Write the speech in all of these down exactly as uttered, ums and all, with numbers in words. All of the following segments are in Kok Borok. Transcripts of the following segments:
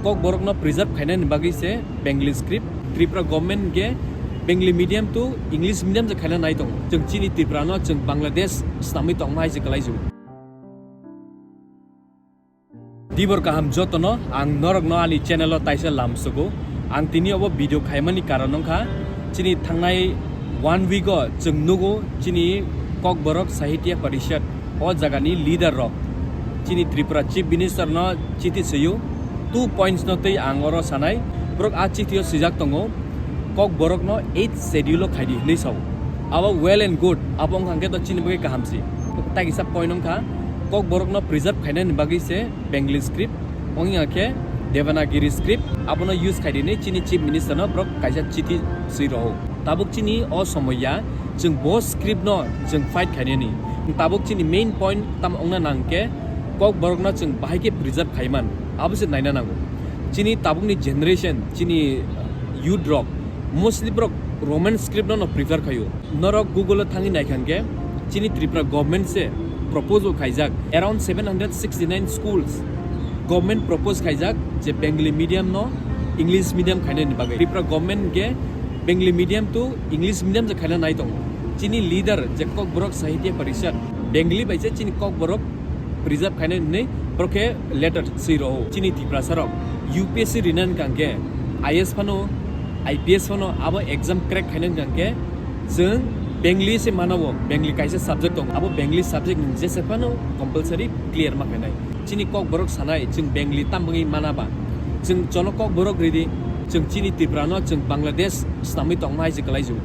Kokborok no preserve khainani bagwi se Bengali script, Tripura government ge Bengali medium to English medium je khaina nai tongo. Chwng chini Tripura no chwng Bangladesh swnamwi tongma hai se kwlai jio. Dibor kaham jotono, ang norokno ani channel o taisa lamsugo. Ang tini obo video khaimani karon wngkha, chini thangnai one week o chwng nugo chini Kokborok Sahitya Parishad o jagani leader rok chini Tripura Chief Minister no chithi swiyo. Two points no tei ang oro sanai, borok a chithi o swijak tongo, Kokborok no eighth schedule o khaidi hinwi sao. Abo well and good, abo wngkha khe to chini bagwi kaham si. Tai kisa point wngkha, Kokborok no preserve khainani bagwi se Bengali script, wngya khe Devanagiri script, abono use khaidi hinwi chini Chief Minister no borok kaisa chithi swi roho. Tabuk chini o somoya, chwng bo script no chwng fight khainani. Tabuk chini main point tamo wngna nang khe, Kokborok no chwng bahai khe preserve khaiman, abo se naina nango. Chini tabukni generation, chini youth rok mostly borok Roman script no, no prefer khaio. Norok Google o thangwi naikha hwnkhe, chini Tripura government se propose bo khaijak, around seven hundred sixty-nine schools government propose khaijak je Bengali medium no English medium khainani bagwi. Tripura government hwnkhe Bengali medium to English medium je khaina nai tongo. Chini leader je Kokborok Sahitya Parishad, Bengali bai se chini Kokborok preserve khainai hinwi borok khe letter swi roho. Chini Tiprasa rok U P S C rina wngkha hwnkhe I A S phano, I P S phano abo exam crack khaina wngkha hwnkhe chwng Bengali se manawo, Bengali kaisa subject tongo. Abo Bengali subject ni jesa phano compulsory clear ma khainai. Chini Kokborok sanai chwng Bengali tambagwi manaba. Chwng jono Kokborok ridi, chwng chini Tripura no chwng Bangladesh swnamwi tongma hai se kwlai jio.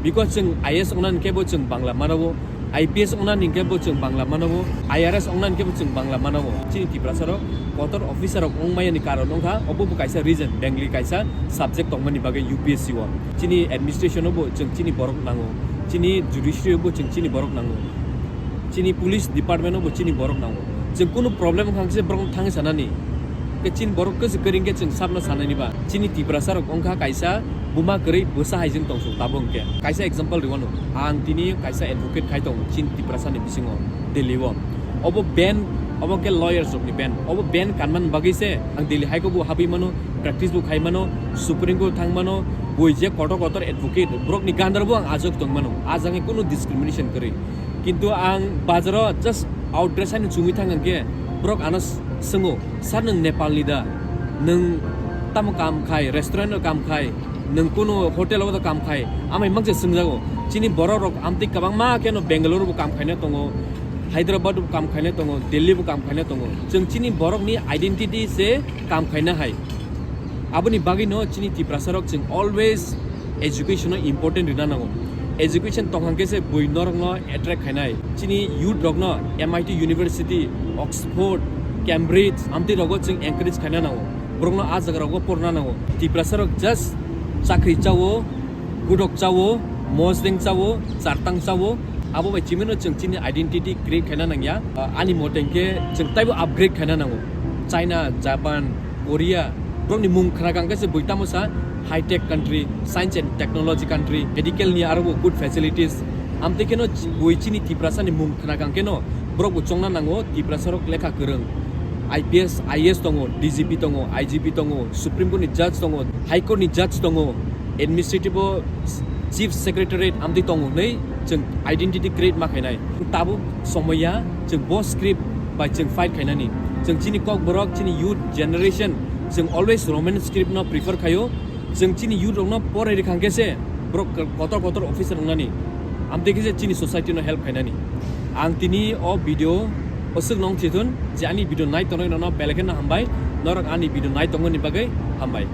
Because chwng I A S ongna hwnkhe bo chwng Bangla manawo, I P S ongna hwnkhe bo chwng Bangla manawo, I R S ongna hwnkhe bo chwng Bangla manawo. Chini Tiprasa rok kotor officer rok wngmaya ni karon wngkha, obo bo kaisa reason, Bengali kaisa subject tongmani bagwi U P S C o. Chini administration o bo chwng chini borok nango, chini judiciary o bo chwng chini borok nango, chini police department o bo chini borok nango. Chwng kunu problem wngkha se borok thangwi sanani. Ke chini borok kwchwk kwrwi khe chwng sabno sanani ba. Chini Tiprasa rok wngkha kaisa buma kwrwi bwsa hai jeng tongsuk tabuk hwnkhe. Kaisa example rwano. Ang tini kaisa advocate khai tongo chini Tiprasa ni bisingo Delhi o. Obo ban, obo khe lawyers rok ni ban. Obo ban kanmani bagwi se ang Delhi High Court bo habwi mano, practice bo khai mano, Supreme Court thang mano, boi je kotor kotor advocate borok ni gandar bo ang ajok tong mano. Ajang kunu discrimination kwrwi. Kintu ang bazaro just out dress haino chumui thang hwnkhe borok ano s-, swngo, "Sir, nwng Nepal ni da? Nwng tamo kam khai, restaurant o kam khai, nwng kunu hotel o da kam khai?" Amai makse swngjago. Chini borok rok amtwi kwbangma kheno Bangalore bo kam khaina tongo, Hyderabad bo kam khaina tongo, Delhi bo kam khaina tongo. Chwng chini borok ni identity se kam khaina hai. Aboni bagwi no chini Tiprasa rok chwng always education no important rwna nango. Education tong hwnkhe se bui norok no attract khainai. Chini youth rok no M I T University, Oxford, Cambridge, amtwi rogo chwng encourage khaina nango. Borok no a jaga rogo porna nango. Tiprasa rok just chakri chawo, gudok chawo, mosdeng chawo, chartang chawo. Abo bai chimino chwng chini identity create khaina nangya. Ah, ani mote hwnkhe chwng taibo upgrade khaina nango. China, Japan, Korea, borokni mung khna kang khe se bui tamo sa high tech country, science and technology country, medical ni aro bo good facilities. Amtwi kheno ch-, bui chini Tiprasa ni mung khna kang kheno borok bo chongna nango Tiprasa rok lekha kwrwng. I P S, I A S tongo, D G P tongo, I G P tongo, Supreme Court ni judge tongo, High Court ni judge tongo, administrative o Chief Secretariat amtwi tongo hwnwi chwng identity create ma khainai. Tabuk somoya chwng bo script bai chwng fight khainani. Chwng chini Kokborok, chini youth generation, chwng always Roman script no prefer khaio. Chwng chini youth rokno porai rwkha hwnkhe se borok kotor kotor officer wngnani. Amtwi khe se chini society no help khainani. Ang tini o video o swk nong thithun je ani video nai tongnai nono belai kheno hambai. Norok ani video nai tongmani bagwi hambai.